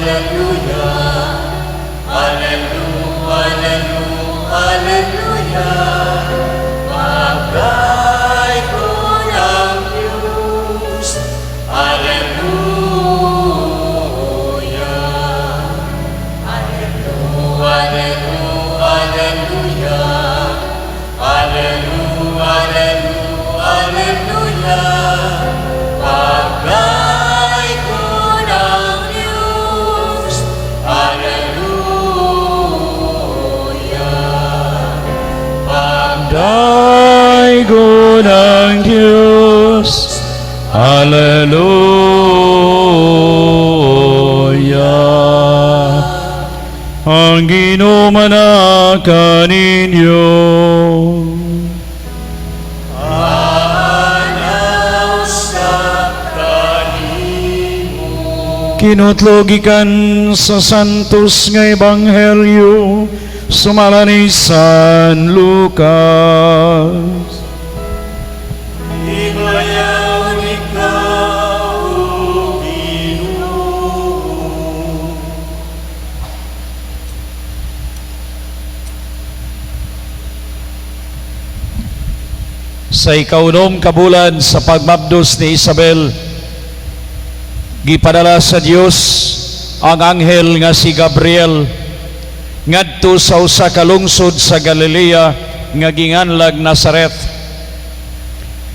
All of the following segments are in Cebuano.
Alleluia, Alleluia, Alleluia, Alleluia. Pagdaygon ang Diyos. Alleluia. Alleluia, Alleluia, Alleluia. Alleluia, Alleluia, Alleluia. Pagdaygon ang Diyos. Alleluia. Pagdaygon ang Diyos. Alleluia. Ang Ginoo manaa kaninyo. Ana usab kanimo. Kinutlo gikan sa Santos nga Ebanghelyo sumala ni San Lucas. Himayaon ikaw, O Ginoo. Sa ikaunom ka bulan sa pagmabdos ni Isabel, gipadala sa Dios ang anghel nga si Gabriel ngadto sa usa ka lungsod sa Galilea nga ginganlag Nazareth.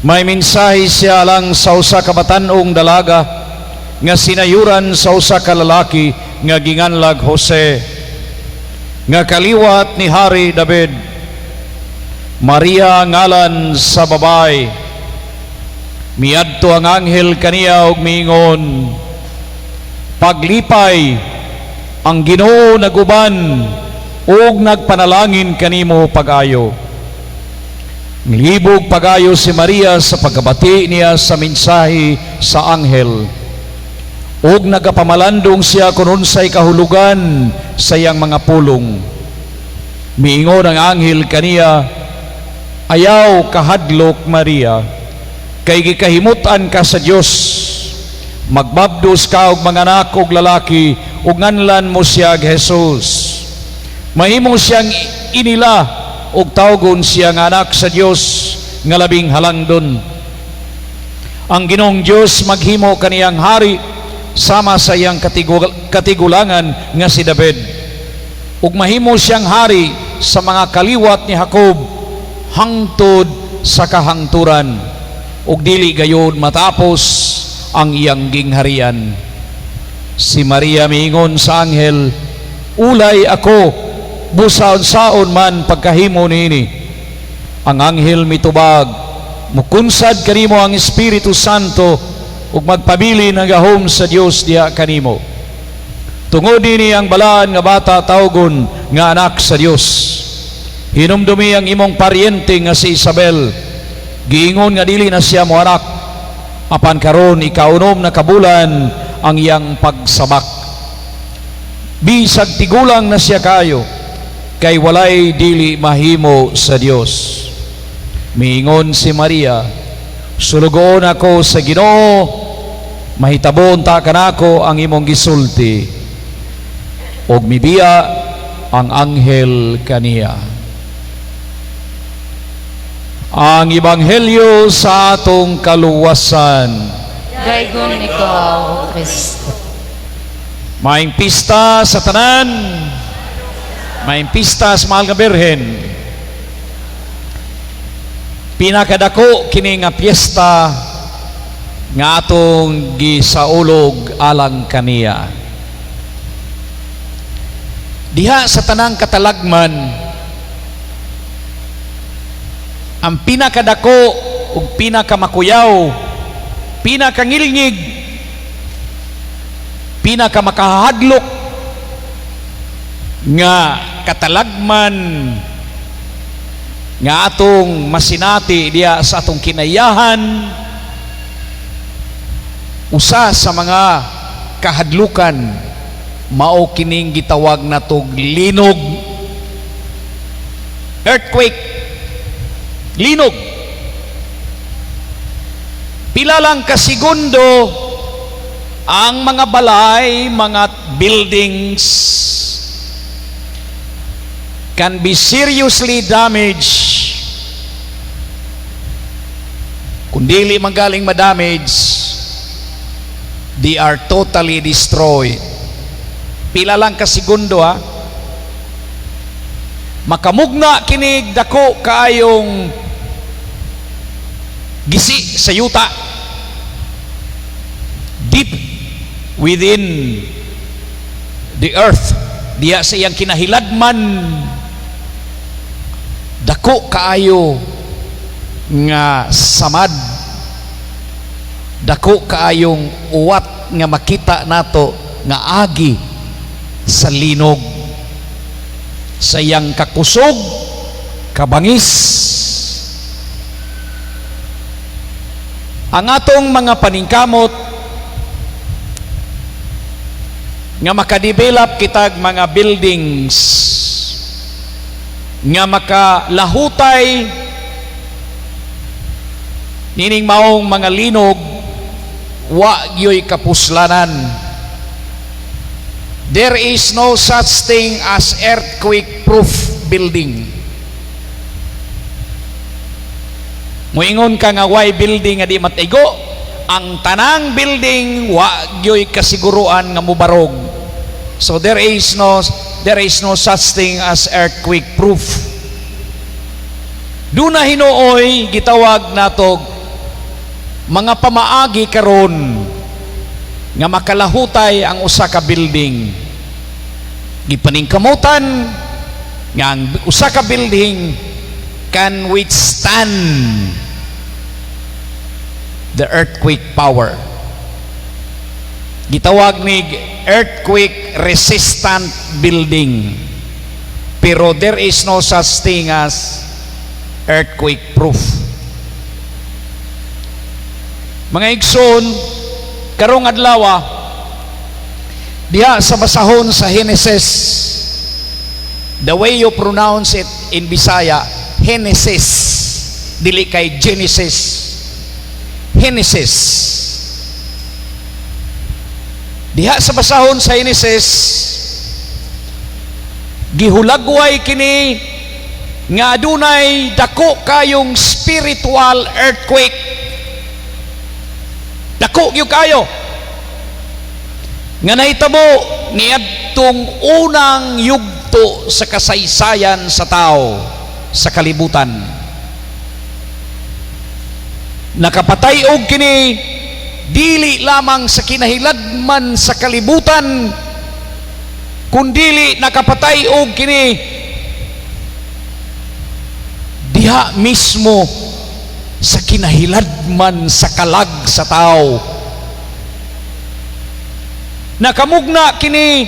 May mensahe siya alang sa usa ka batan-ong dalaga nga sinayuran sa usa ka lalaki nga ginganlag Jose, nga kaliwat ni Hari David. Maria ngalan sa babay. Miadto ang anghel kaniya ug miingon, "Paglipay, ang Ginoo naguban ug nagpanalangin kanimo pag-ayo." Nilibog pag-ayo si Maria sa pagkabati niya sa mensahe sa anghel. Ug nagapamalandong siya kung unsay kahulugan sa iyang mga pulong. Miingon ang anghel kaniya, "Ayaw kahadlok, Maria, kay gikahimutan ka sa Dios. Magbabdos ka og manganak og lalaki ug nganlan mo siya Jesus. Mahimo siyang inila ug tawgon siya nga anak sa Dios nga labing halangdon. Ang Ginoong Dios maghimo kaniyang hari sama sa iyang katigulangan nga si David. Ug mahimo siyang hari sa mga kaliwat ni Jacob hangtod sa kahangturan, ug dili gayon matapos ang iyang gingharian." Si Maria miingon sa anghel, "Ulay ako, busa unsaon man pagkahimo niini?" Ang anghel mitubag, "Mukunsad kanimo ang Espiritu Santo ug magpabilin ang gahom sa Dios diha kanimo. Tungod nini, ang balaan nga bata tawgon nga anak sa Dios. Hinumdumi ang imong paryente nga si Isabel. Giingon nga dili na siya moanak. Apan karon ikaunom na kabulan ang iyang pagsabak. Bisag tigulang na siya kayo, kay walay dili mahimo sa Dios." Miingon si Maria, "Sulugoon ako sa Ginoo, mahitabo unta kanako ang imong gisulti." Ug mibiya ang anghel kaniya. Ang Ebanghelyo sa atong kaluwasan. Daygon ikaw, O Kristo. Maayong pista sa tanan. Maayong pista sa Mahal nga Birhen. Pinakadako kini nga piyesta nga atong gisaulog alang kaniya. Diha sa tanang katalagman, ang pinakadako ug pinakamakuyaw, pinakangilngig, pinakamakahadlok nga katalagman nga atong masinati diha sa atong kinaiyahan, usa sa mga kahadlukan mao kining gitawag natog linog, earthquake, linog. Pila lang ka segundo Ang mga balay, mga buildings can be seriously damaged. Kung dili man galing ma-damage, they are totally destroyed. Pila lang ka segundo, ha. Makamugna kinig dako kaayong gisi sa yuta, deep within the earth, diya sa iyang kinahiladman, dako kaayo nga samad, dako kaayong uwat nga makita nato nga agi sa linog sa iyang kakusog, kabangis. Ang atong mga paningkamot nga makadevelop kitag mga buildings nga makalahutay nining maong mga linog, wa gyoy kapuslanan. There is no such thing as earthquake proof building. Muingon ka nga way building nga di matigo, ang tanang building wa gyoy kasiguruan nga mubarog. So there is no such thing as earthquake proof. Duna hinuoy gitawag nato mga pamaagi karon nga makalahutay ang usa ka building. Gipaningkamutan nga ang usa ka building can withstand the earthquake power. Gitawag ni earthquake resistant building. Pero there is no such thing as earthquake proof. Mga igsoon, karong adlaw, diha sa basahon sa Genesis, the way you pronounce it in Bisaya, Genesis, dili kay Genesis. Genesis. Diha sa basahon sa Genesis, gihulagway kini nga adunay dako kayong spiritual earthquake. Dako gyud kayo nga nahitabo niadtong unang yugto sa kasaysayan sa tao sa kalibutan. Nakapatay-og kini dili lamang sa kinahiladman sa kalibutan, kundili nakapatay-og kini diha mismo sa kinahiladman sa kalag sa tao. Nakamugna kini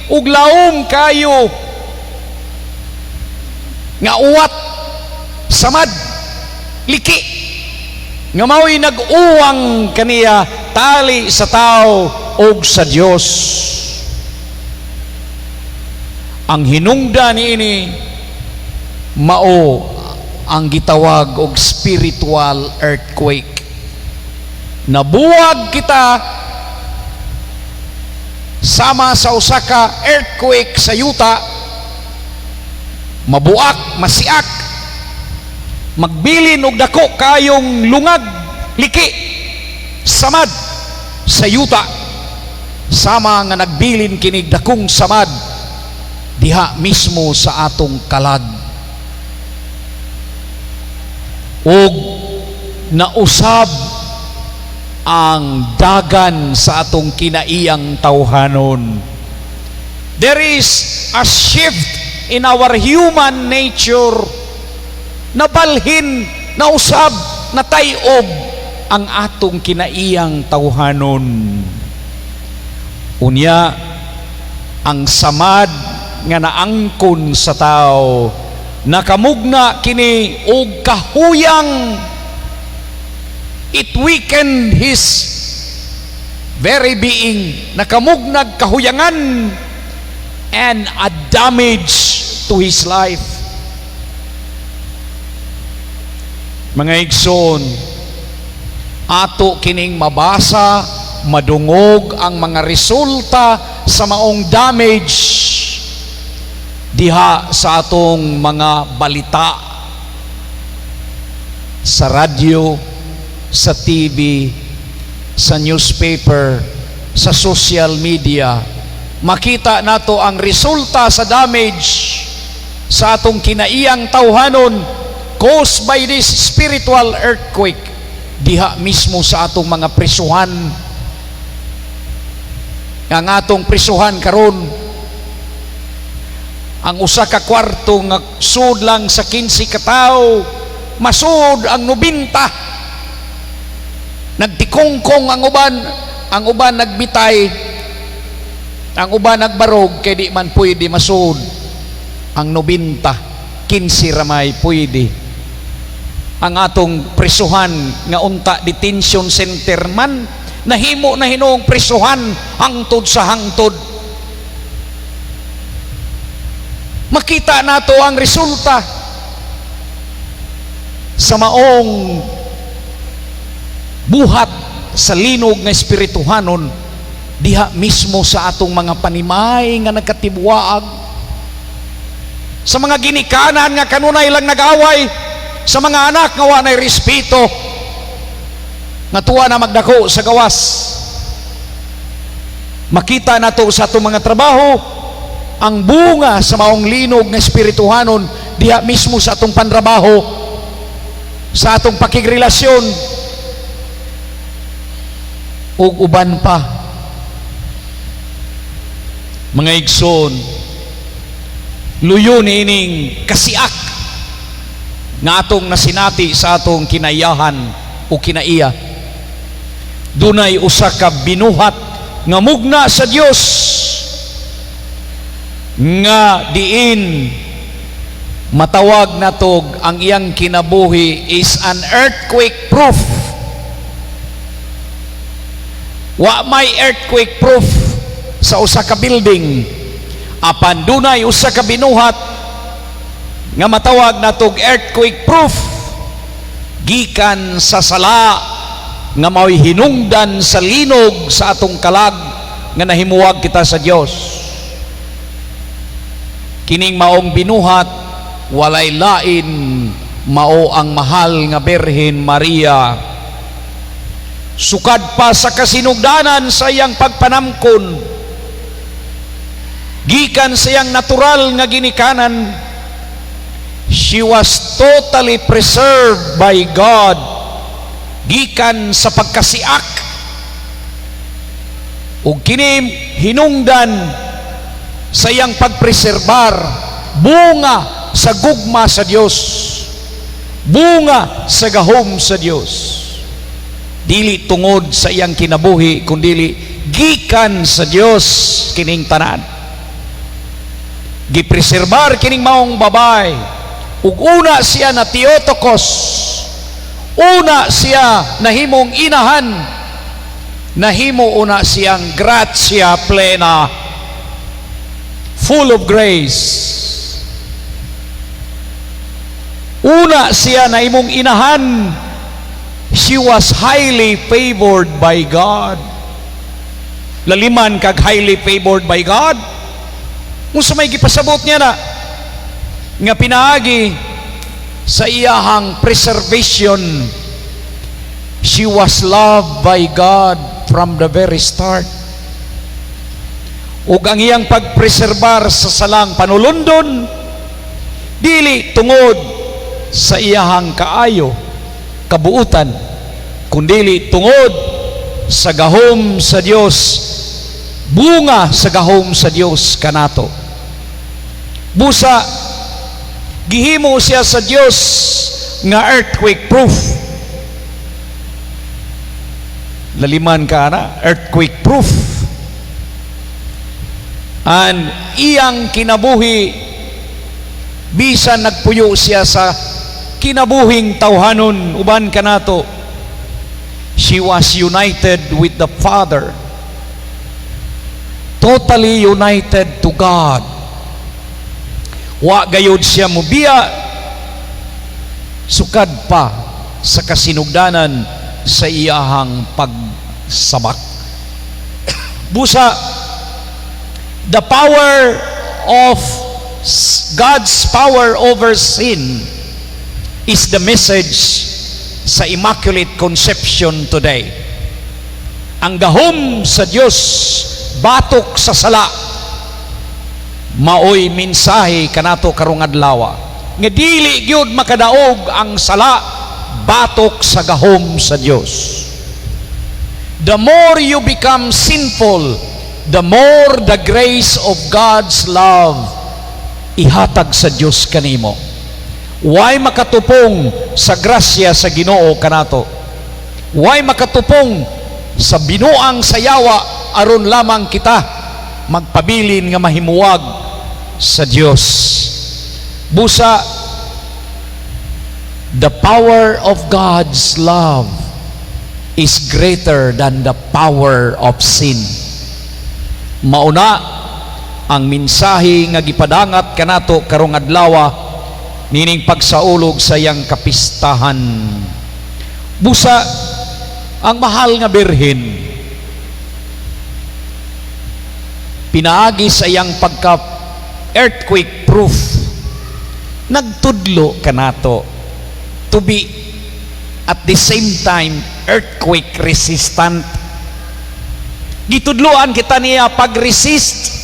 og laom kayo nga uwat, samad, liki nga mao'y nag-uwang kaniya tali sa tao og sa Dios. Ang hinungdan niini mao ang gitawag og spiritual earthquake. Nabuwag kita sama sa usa ka earthquake sa yuta, mabuak, masiak, magbilin og dako kayong lungag, liki, samad sa yuta, sama nga nagbilin kinig dakong samad diha mismo sa atong kalag ug nausab ang dagan sa atong kinaiyang tawhanon. There is a shift in our human nature. Nabalhin, nausab, natay-og ang atong kinaiyang tawhanon. Unya, ang samad nga naangkon sa tao, nakamugna kini og kahuyang. It weakened his very being. Nakamugnag kahuyangan and a damage to his life. Mga igsoon, ato kining mabasa madungog ang mga resulta sa maong damage diha sa atong mga balita sa radyo, sa TV, sa newspaper, sa social media. Makita nato ang resulta sa damage sa atong kinaiyang tawhanon caused by this spiritual earthquake diha mismo sa atong mga prisuhan. Ang atong prisuhan karon, ang usa ka kwarto nga sud lang sa 15 ka tawo, masud ang 90. Nagtikongkong ang uban, ang uban nagbitay, ang uban nagbarog, kay di man pwede masud ang 90, 15 ramay pwede. Ang atong prisuhan nga unta detention center man, nahimo na hinuong prisuhan hangtod sa hangtod. Makita nato ang resulta sa maong buhat sa linog nga espirituhanon diha mismo sa atong mga panimay nga nagkatibwaag, sa mga ginikanan nga kanunay lang nag-away, sa mga anak nga wa nay respeto, nga tuwa na magdako sa gawas. Makita nato sa atong mga trabaho ang bunga sa maong linog nga espirituhanon diha mismo sa atong panrabaho, sa atong pakigrelasyon ug uban pa. Mga igsoon, luyo niining kasiak nga atong nasinati sa atong kinaiyahan o kinaiya. Dunay usa ka binuhat nga mugna sa Dios nga diin matawag natog ang iyang kinabuhi is an earthquake proof. Wa may earthquake proof sa usa ka building, apan dunay usa ka binuhat nga matawag natog earthquake proof gikan sa sala nga mao'y hinungdan sa linog sa atong kalag nga nahimuwag kita sa Dios. Kining maong binuhat, walay lain, mao ang mahal nga Birhen Maria. Sukad pa sa kasinugdanan sa iyang pagpanamkon, gikan sa iyang natural nga ginikanan, she was totally preserved by God gikan sa pagkasiak, ug kini hinungdan sa iyang pagpreserbar, bunga sa gugma sa Dios, bunga sa gahom sa Dios, dili tungod sa iyang kinabuhi kundili gikan sa Dios kining tanan. Gipreserbar kining maong babay ug una siya na Theotokos, una siya nahimong inahan, nahimo una siyang gratia plena, full of grace. Una siya nahimong inahan. She was highly favored by God. Laliman kag highly favored by God. Unsa may gipasabot niya na nga pinaagi sa iyahang preservation, she was loved by God from the very start. Ug ang iyang pagpreserbar sa salang panulundon, dili tungod sa iyahang kaayo, kabuutan, kundili tungod sa gahom sa Dios, bunga sa gahom sa Dios kanato. Busa gihimo siya sa Dios nga earthquake proof. Laliman ka na, earthquake proof. And iyang kinabuhi, bisan nagpuyo siya sa kinabuhing tawhanon uban kanato, she was united with the Father, totally united to God. Wa gayud siya mubiya sukad pa sa kasinugdanan sa iyahang pagsabak. Busa, the power of God's power over sin is the message sa Immaculate Conception today. Ang gahom sa Dios batok sa sala maoy mensahe kanato karong adlaw, nga dili gyud makadaog ang sala batok sa gahom sa Dios. The more you become sinful, the more the grace of God's love ihatag sa Dios kanimo. Way makatupong sa grasya sa Ginoo kanato. Way makatupong sa binuang sa yawa aron lamang kita magpabilin nga mahimuwag sa Dios. Busa, the power of God's love is greater than the power of sin. Mauna ang mensahe nga gipadangat kanato karong adlaw nining pagsaulog sa iyang kapistahan. Busa, ang mahal nga Birhen, pinaagi sa iyang pagka earthquake proof, nagtudlo kanato to be at the same time earthquake resistant. Gitudloan kita niya pag-resist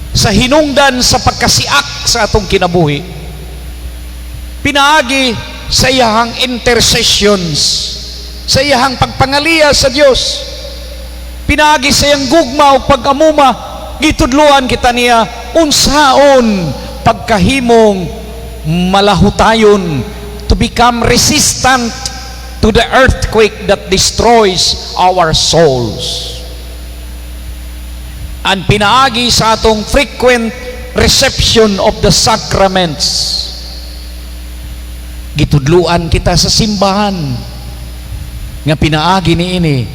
sa hinungdan sa pagkasiak sa atong kinabuhi pinaagi sa iyahang intercessions, sa iyahang pagpangaliya sa Dios, pinaagi sa iyang gugma o pag-amuma. Gitudloan kita niya unsaon pagkahimong malahutayon, to become resistant to the earthquake that destroys our souls. And pinaagi sa atong frequent reception of the sacraments, gitudluan kita sa simbahan nga pinaagi niini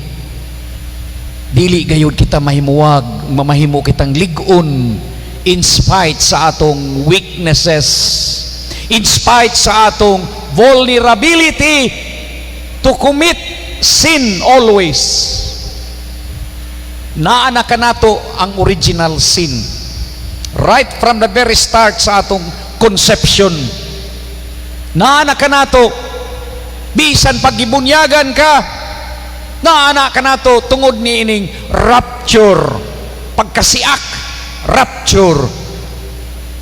dili gayud kita mahimuwag, mamahimo kitang lig-on in spite sa atong weaknesses, in spite sa atong vulnerability to commit sin always. Naa na kanato ang original sin right from the very start sa atong conception. Naa na kanato. Bisan pag gibunyagan ka, naa na kanato tungod ni ining rupture, pagkasiak, rupture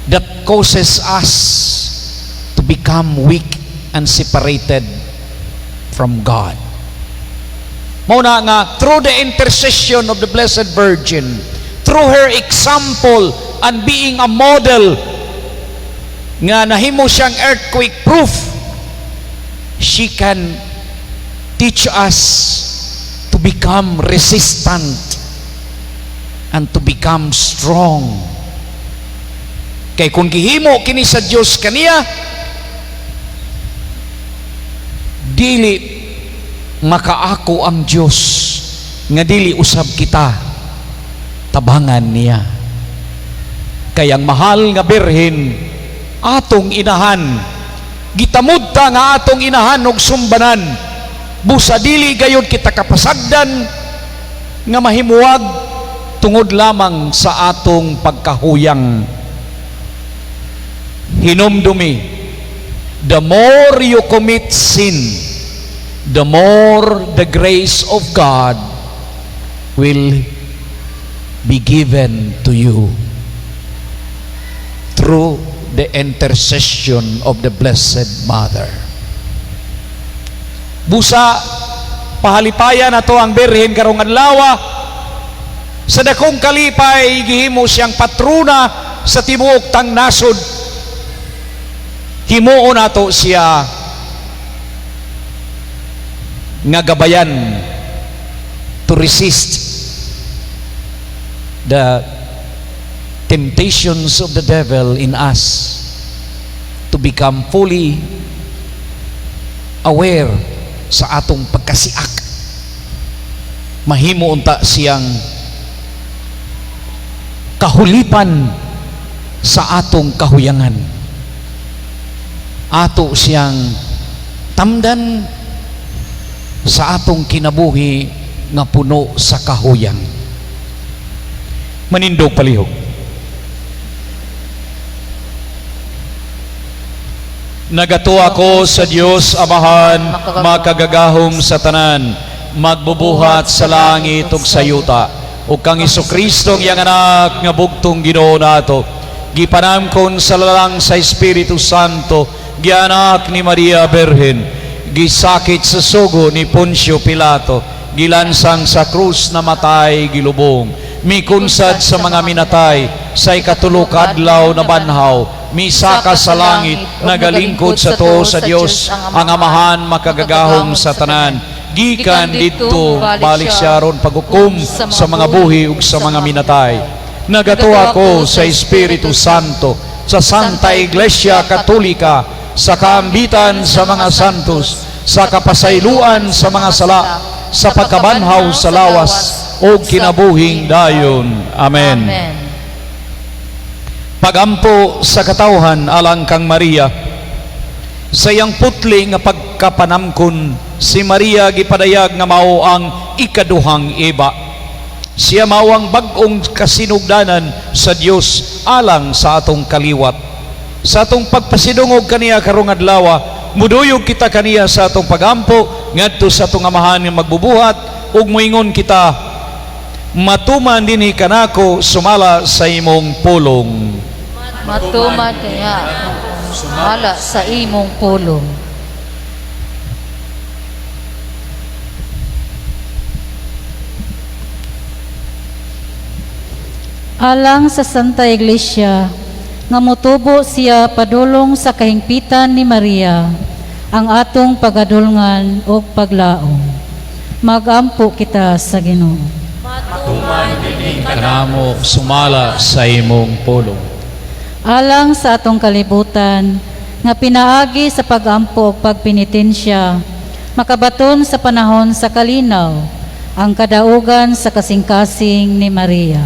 that causes us to become weak and separated from God. Mao na nga through the intercession of the Blessed Virgin, through her example and being a model nga nahimo siyang earthquake proof, she can teach us to become resistant and to become strong. Kay kung gihimo kini sa Dios kaniya, dili makaako ang Dios nga dili usab kita tabangan niya. Kay ang mahal nga Birhen, atong inahan, gitamod ta nga atong inahan og sumbanan. Busa dili gayud kita kapasagdan nga mahimuwag tungod lamang sa atong pagkahuyang. Hinumdumi, the more you commit sin, the more the grace of God will be given to you through the intercession of the Blessed Mother. Busa, pahalipayan nato ang Birhen karong adlaw. Sa dakong kalipay, gihimo siyang patrona sa tibuok tang nasod. Himuon nato siya nga gabayan to resist the temptations of the devil in us, to become fully aware sa atong pagkasiak. Mahimo unta siyang kahulipan sa atong kahuyangan. Ato siyang tamdan sa atong kinabuhi nga puno sa kahuyang. Manindog palihog. Nagatuo ako sa Dios Amahan, makagagahom sa tanan, magbubuhat sa langit ug sa yuta, ug kang Hesukristo, iyang Anak nga bugtong Ginoo nato, gipanamkon sa lalang sa Espiritu Santo, gianak ni Maria Birhen, gisakit sa sugo ni Poncio Pilato, gilansang sa krus, namatay, gilubong, mikunsad sa mga minatay, sa ikatulo ka adlaw nabanhaw, misaka sa langit, nagalingkod sa tuo sa Dios ang Amahan, makagagahom sa tanan. Gikan didto, balik siya aron paghukom sa mga buhi ug sa mga minatay. Nagatuo ako sa Espiritu Santo, sa Santa Iglesia Katolika, sa kaambitan sa mga santos, sa kapasayloan sa mga sala, sa pagkabanhaw sa lawas ug kinabuhing dayon. Amen. Amen. Pagampo sa katawhan alang kang Maria. Sa iyang putli nga pagkapanamkon, si Maria gipadayag nga mao ang ikaduhang Eva. Siya mao ang bag-ong kasinugdanan sa Dios alang sa atong kaliwat. Sa atong pagpasidungog kaniya karong adlaw, muduyog kita kaniya sa atong pagampo ngadto sa atong Amahan nga magbubuhat ug moingon kita, "Matuman dinhi kanako sumala sa imong pulong." Matuman kaya sumala sa imong pulong. Alang sa Santa Iglesia, nga motubo siya padulong sa kahingpitan ni Maria, ang atong pagadulngan ug paglaom. Magampo kita sa Ginoo. Kanamo sumala sa imong pulong. Alang sa atong kalibutan, nga pinaagi sa pagampo ug pagpenitensya, makabaton sa panahon sa kalinaw, ang kadaugan sa kasing-kasing ni Maria.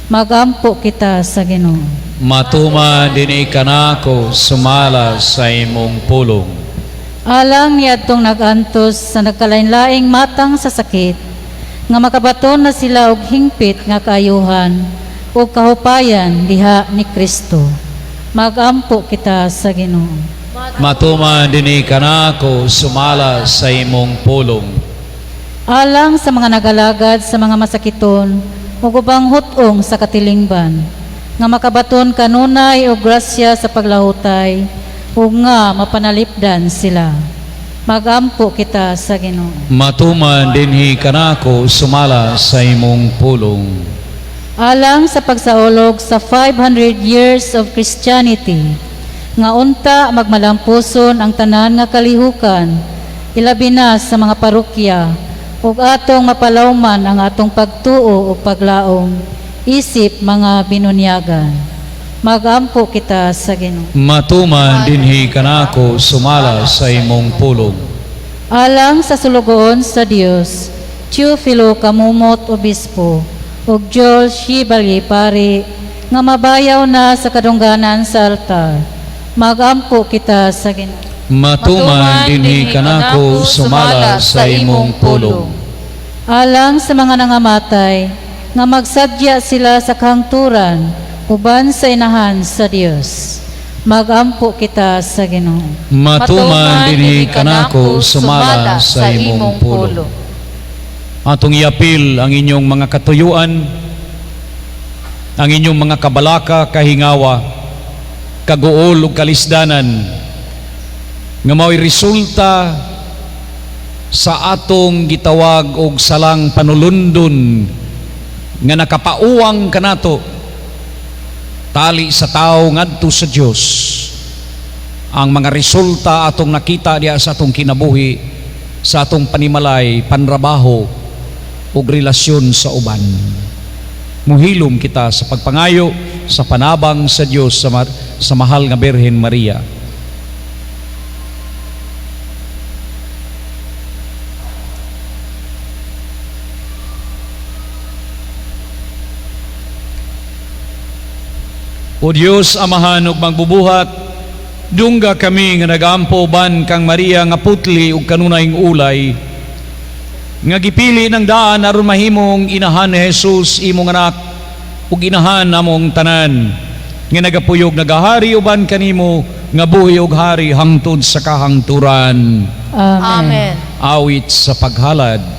Magampo kita sa Ginoo. Matuman dinhi kanako sumala sa imong pulong. Alang niadtong nag-antos sa nagkalain-laing matang sa sakit, nga makabaton na sila og hingpit nga kaayuhan ug kahupayan diha ni Kristo. Magampo kita sa Ginoo. Matuman dinhi kanako sumala sa imong pulong. Alang sa mga nagalagad sa mga masakiton ug ubang hut-ong sa katilingban, nga makabaton kanunay og grasya sa paglahutay ug nga mapanalipdan sila. Magampo kita sa Ginoo. Matuman dinhi kanako sumala sa imong pulong. Alang sa pagsaulog sa 500 years of Christianity, nga unta magmalampuson ang tanan nga kalihukan, ilabi na sa mga parokya, ug atong mapalawman ang atong pagtuo ug paglaom isip mga binunyagan. Magampo kita sa Ginoo. Matuman dinhi kanako sumala sa imong pulong. Alang sa sulugoon sa Dios, Teofilo Camomot, Obispo, ug Joel Shibali, pari, nga mabayaw na sa kadungganan sa altar. Magampo kita sa Ginoo. Matuman dinhi kanako sumala sa imong pulong. Alang sa mga nangamatay, nga magsadya sila sa kahangturan uban sa inahan sa Dios. Magampo kita sa Ginoo. Matuman dinhi kanako sumala sa imong pulong. Atong iapil ang inyong mga katuyuan, ang inyong mga kabalaka, kahingawa, kaguol ug kalisdanan nga mao'y resulta sa atong gitawag og salang panulundon nga nakapauwang kanato tali sa tao ngadto sa Dios. Ang mga resulta atong nakita diha sa atong kinabuhi, sa atong panimalay, panrabaho ug relasyon sa uban, muhilom kita sa pagpangayo sa panabang sa Dios sa mahal nga Birhen Maria. O Dios Amahan ug magbubuhat, dungga kami nga nagampo uban kang Maria nga putli ug kanunayng ulay. Nga gipili nang daan aron mahimong inahan ni Jesus imong anak ug inahan namong tanan nga nagapuyog nagahari uban kanimo nga buhi ug hari hangtod sa kahangturan. Amen. Amen. Awit sa paghalad.